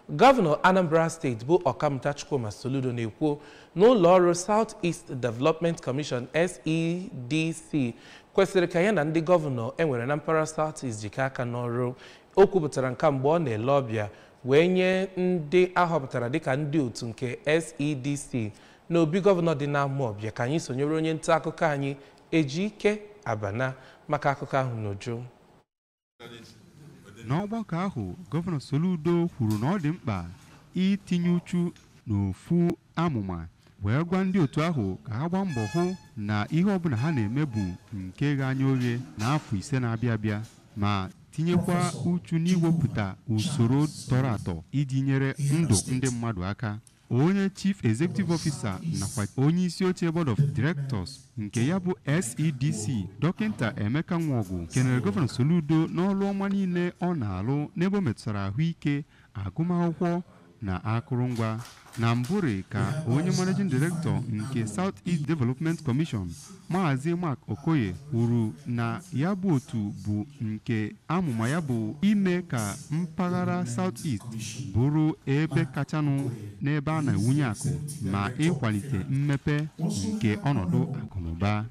Gọvanọ Anambra Steeti bụ Ọkammụta Chukwuma Soludo na-ekwu na ụlọ ọrụ South East Development Commission, SEDC, kwesịrị ka ya na ndị gọvanọ enwere na mpaghara South East jikọ aka n'ọrụ. O kwupụtara nke mgbe ọ na-ele ọbịa wee nye ndị ahọpụtara dịka ndị otu nke SEDC n'obi gọvanọ dị n'Amawbịa. Ka anyị sonyere onye nta akụkọ anyị, Ejike Abana, maka akụkọ ahụ n'uju. N'ọgbakọ ahụ, Gọvanọ Soludo kwuru na ọ dị mkpa itinye uchu n'ofu amụma, wee gwa ndị otu ahụ ka ha gbaa mbọ hụ na ihe ọbụla ha na-eme bụ nke ghe anya oghe n'afọ 5 na-abịa abịa, ma tinyekwa uchu n'iwepụta usoro tọrọ atọ iji nyere ndụ ndị mmadụ aka. Onye Chief Executive Officer nakwa onye isi oche Board of Directors nke ya bụ SEDC, Dọkịta Emeka Nwọgụ, kenere Gọvanọ Soludo n'ọrụ ọma niile ọ na-alụ n'ebe o metụtara ahụike, agụmakwụkwọ na akụrụngwa. Na mbụri ka onye Managing Director nke South East Development Commission, Maazị Mark Okoye, kwuru na ya bụ otu bụ nke amụma ya bụ ime ka mpaghara South East bụrụ ebe kachanụ n'ebe a na-ewunye akụ ma ịkwalite mmepe nke ọnọdụ akụnụba.